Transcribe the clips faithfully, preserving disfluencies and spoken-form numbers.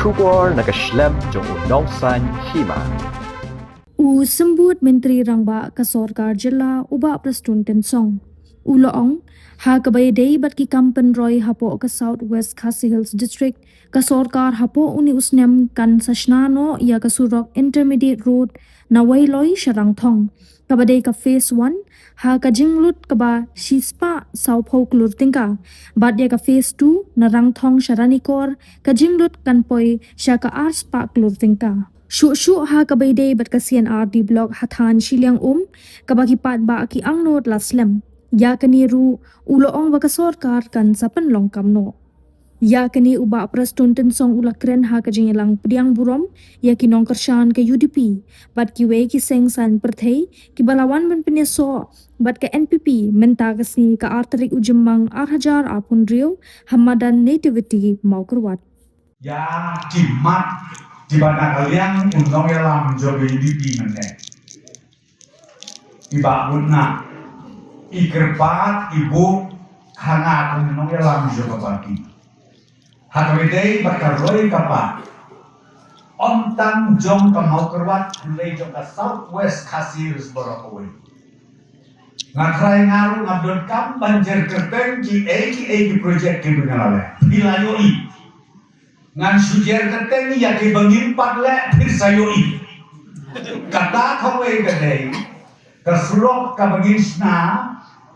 Khubor na ka shlem jong u nongsaiñ hima. U Symbud Myntri Rangbah ka Sorkar Jylla u Bah Prestone Tynsong u la ong, ha kaba ïadei bad ki kam pynroi hapoh ka South West Khasi Hills District, ka sorkar hapoh une u snem kan sa shna noh ïa ka surok Intermediate Road na Weiloi sha Rangthong, kaba dei ka phase one, ha ka jinglut kaba shispah sawphew klur tyngka, bad ïa ka phase two na Rangthong sha Ranikor, ka jinglut kan poi sha ka arspah klur tyngka. Shuh shuh ha kaba ïadei bad ka C and RD Block ha thaiñ Shiliang Um, kaba ki paidbah ki angnud la slem, ïa kane ruh u la ong ba ka sorkar kan sa pynlong kam noh. Ïa kane u Bah Prestone Tynsong u la kren ha ka jingïalang pdiang burom ïa ki nongkyrshan ka UDP bad kiwei ki seng saiñ pyrthei kiba la wan ban pynïasoh bad ka NPP mynta ka sngi, ka ar tarik u Jymmang ar hajar arphew hynriew, ha madan Nativity Mawkyrwat. Ïa ki mat kiba na ka liang u nongïalam jong ka UDP mynne, i Bah Budna, i kyrpad i buh ha nga kum u nongïalam jong ka party. Ha kaba ïadei bad ka roi ka par, ym tang jong ka Mawkyrwat, hynrei jong ka South West Khasi Hills baroh kawei. Nga trai nga ruh nga donkam ban jer kyrteng kiei kiei ki project kiba nga la leh. Phi la ïohi. Ngan shu jer kyrteng ïa kiba ngim pat leh, phi sa ïohi. Kata kawei ka dei ka surok kaba ngin shna,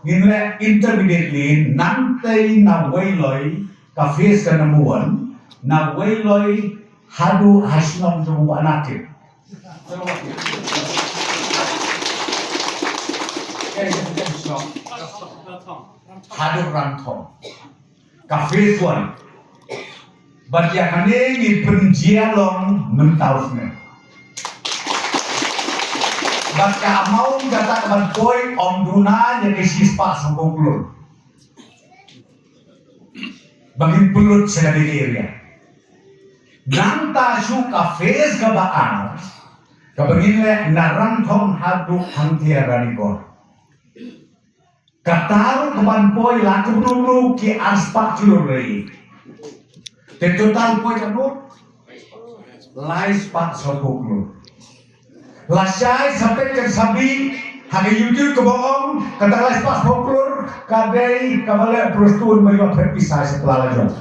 ngin leh intermediate lane, nangtei na Weiloi, ka phase ka number one, na Weiloi haduh ha shnong jong u Bah Nakip. Haduh Rangthong. Ka phase one. Bad ïa kane ngi pynjia long mynta u snem. Bad ka amount kata ka ban poi ym duna ïa ka shispah sawphew klur. Ba ngin pynlut sha kane ka area. Nangta shu ka phase kaba ar, kaba ngin leh na Rangthong haduh hangtei Ranikor. Kata ruh ka ban poi la kumno kumno ki arspah klur lei. Te total poi katno? Laispah sawphew klur. Lashai sa peit kan sa bih ha ka YouTube kaba ong kata laispah sawphew klur ka dei kaba leh Prestone ba ïoh phet pisa sha pla la jong.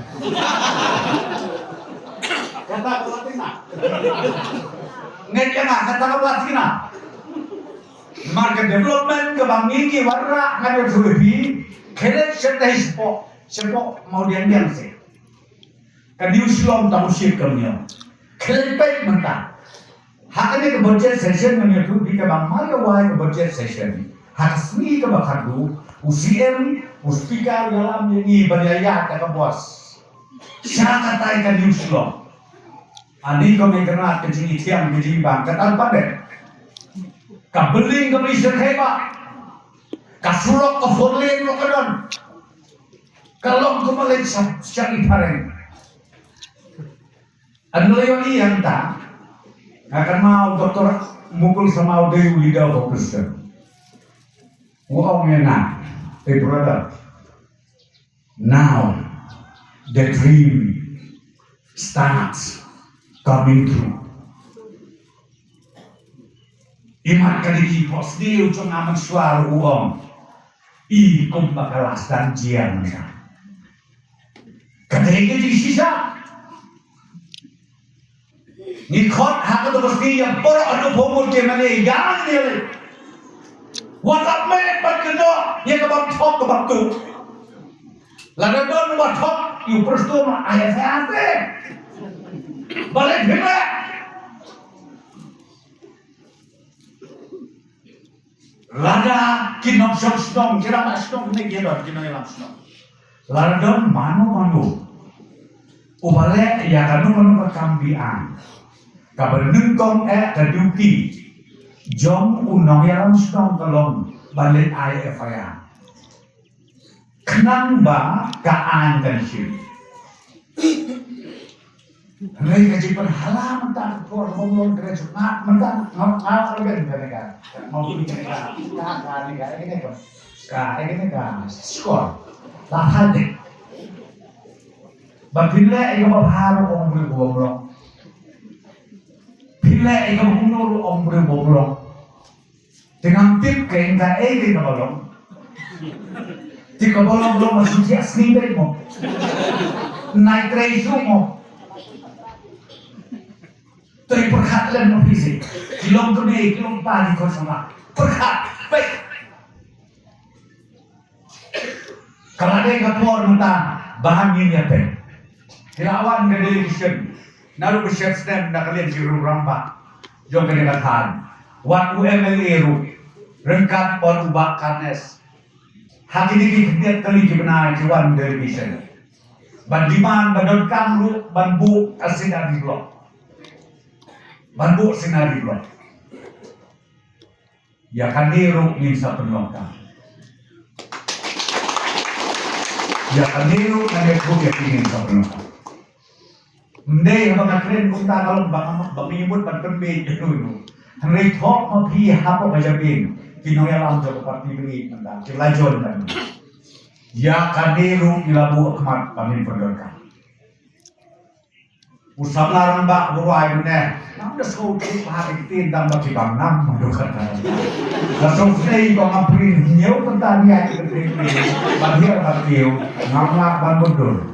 Kata ka la tynga. Ngeit ïa nga kata ka la tynga. Namar ka development kaba ngi ki wanrah ngan ïathuh ïa phi, khie leit shatai shapoh, shapoh Mawdiangdiang seh. Ka New Shillong Township ka ngi ong. Khie leit peit mynta. Ha kane ka budget session ngan ïathuh ïa phi kaba mar ïa wai ka budget session, ha ka sngi kaba khatduh, u CM, u Speaker u ïalam ïa ngi ban ïaid da ka bos sha katai ka New Shillong. Ani ko me kena ka jingithiang ka jingbang ka tal padet. Ka building ka bishar heba. Ka surok ka four lane ruh ka don. Ka long ka malai sa sa i pareng. An leo i anta. Nga kan mau Doktor Mukul Samau dei u leader of opposition. Wa ong ïa nga, hey brother. Now the dream starts coming true. Imat ka dei ki pos dei u chong amat suar u ong. I kum ba ka las dan jiang ka. Ka dei ka dei sisa. Ngi khot ha ka tu pasti ïa por anu pho mut ke mane ïa ngi le. Wat la me pat ke do ïa ka bam thok ka bam tu. La da don ba thok ïa u Prestone ai FIR te. Ba le phim le. Lada ki nongshong shnong, ki rangbah shnong ne ki don, ki nongïalam shnong. Lada don mano mano uba leh ïa kano kano ka kam biang kaba nyngkong eh ka duty jong u nongïalam shnong ka long ban leit ai FIR. Khnang ba ka aiñ kan shim. Hynrei ka jingpynhala mynta ka por ka bym long ka jingngap mynta nga nga ka ben ka ne ka. Ka mau ka ne ka ka ne ka ka ne ka skor. La hadek. Ba pynleh ïa ka ba bha ruh ong briew ka bym long. Phi leh ïa kaba kumno ruh ong briew ba u long. Te ngam tip kein kaei kein kaba long. Te kaba long long ma shu thiah sngi beit mo. Nai trei shuh mo. Trei pyrkhat lem ma phi seh. Ki long kmie, ki long kpa, ki khun samla. Pyrkhat beit. Ka la dei ka por mynta ba ngin ïa peit. Ki la wan ka delegation naduh ka snem na ka liang ki riew rangbah jong kane ka thaiñ. Wat u M L A ruh ryngkat bad u Bah Carnes. Ha kine ki khyndiat tylli ki bnai ki wan delegation ban demand ban donkam ruh ban buh ka Synergy Block. Ban buh Synergy Block. Ïa kane ruh ngin sa pynlong kam. Ïa kane ruh kane ruh ïa kine ngin sa pynlong kam. Ym dei haba nga kren kumta ka long ba nga, ba nga ïamut ban pynbeit ïa uno uno. Hynrei thoh ma phi hapoh ka jabieng ki nongïalam jong ka party ba ngi mynta ki la jon ban. Ïa kane ruh ngi la buh khmat ba ngin pyndonkam. U samla rangbah u rwai mynne. Ngam da sngewthuh ha ki ktien dang ba ki bang nam ma dukha. Da sngewthuh ko ngam print hynñiew kynta nia ki ktien print. Ban hiar ban kiew. Ngam lah ban mundur.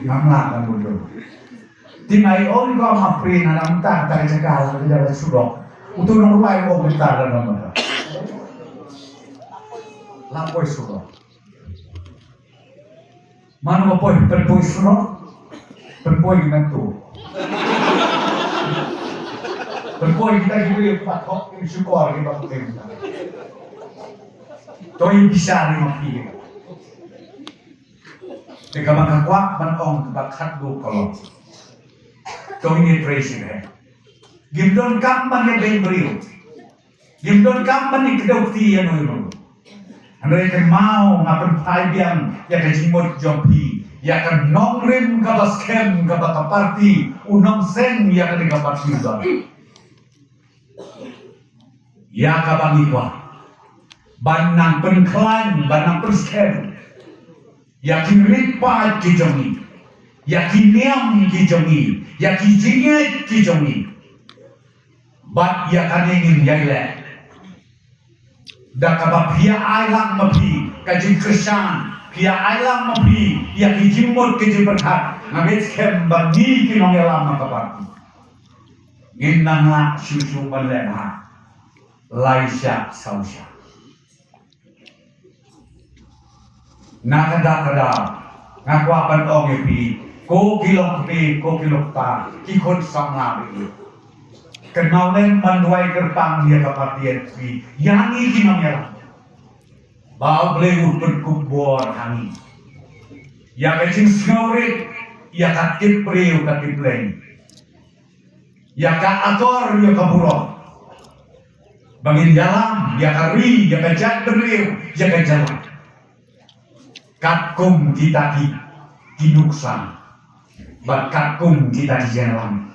Ngam lah ban mundur. Ti mai on ko ngam print hana mynta ta ka jaka la ka jaka surok. Utu nong rwai ko mynta da nong mynta. La poi surok. Mano ba poi, pynpoi surok, pynpoi ngi nangtu. Pynpoi kita kiwei pat hok ki shukor kiba pynpoi kita. To ïa bishar ïa ma phi. Te kaba nga kwah ban ong kaba khatduh ka long. To ngin ïa trei shisha. Ngim donkam ban ïa beiñ briew. Ngim donkam ban ïa kdew kti ïa uno uno. Hynrei kynmaw nga pynphai biang ïa ka jingmut jong phi, ïa ka nongrim kaba skhem kaba ka party u nongseng ïa kane ka party u don. Ïa kaba ngi kwah ban nang pynkhlaiñ, ban nang pynskhem ïa ki rit paid ki jong ngi, ïa ki niam ki jong ngi, ïa ki jingngeit ki jong ngi. Bad ïa kane ngin ïai leh da kaba phi ïa ai lang ma phi ka jingkyrshan, phi ïa ai lang ma phi ïa ki jingmut ki jingpyrkhat. Nga ngeit skhem ba ngi ki nongïalam na ka party ngin nang lah shuh shuh ban leh bha lai shah saw shah. Na ka daw ka daw nga kwah ban ong ïa phi, ko ki long kmie, ko ki long kpa, ki khun samla ba ïeit, kynmaw lem ban duwai kyrpang ïa ka party N P P, ïa ngi ki nongïalam, ba U Blei un pynkup bor ha ngi ïa ka jingsngewrit, ïa ka tip briew ka tip leng, ïa ka akor ïa ka burom, ba ngin ïalam ïa ka ri, ïa ka jaitbynriew, ïa ka jylla. Katkum kita ki, ki nuksa bad katkum kita ki jingïalam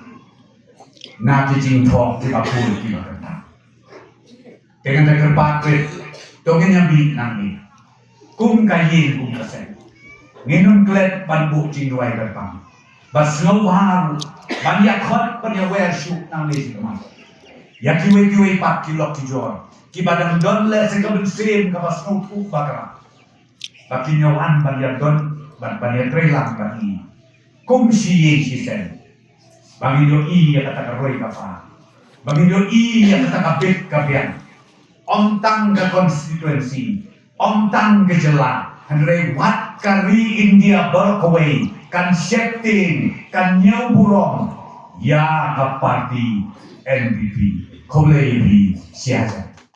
na ki jingthoh kiba khuid kiba kyntang. Te ngan da kyrpad rit, to ngin ïa mih nangne kum ka ïing kum ka seng. Ngin ym klet ban buh jingduwai kyrpang, ban sngewbha ruh ban ïa khot ban ïa wer shuh nangne shi kamai ïa kiwei kiwei pat ki lok ki jor kiba dang don lehse ka mynsiem kaba sngewthuh bakla, ba kin ïa wan ban ïa don, ban, ban ïa trei lang bad ngi kum shi ïing shi sem. Ba ngin ïohi ïa kata ka roi ka par, ba ngin ïohi ïa kata ka bit ka biang. Ym tang ka constituency, ym tang ka jylla, hynrei wat ka ri India baroh kawei kan sheptieng, kan ñiew burom ïa ka party N P P. Khublei ïa phi, sha jan.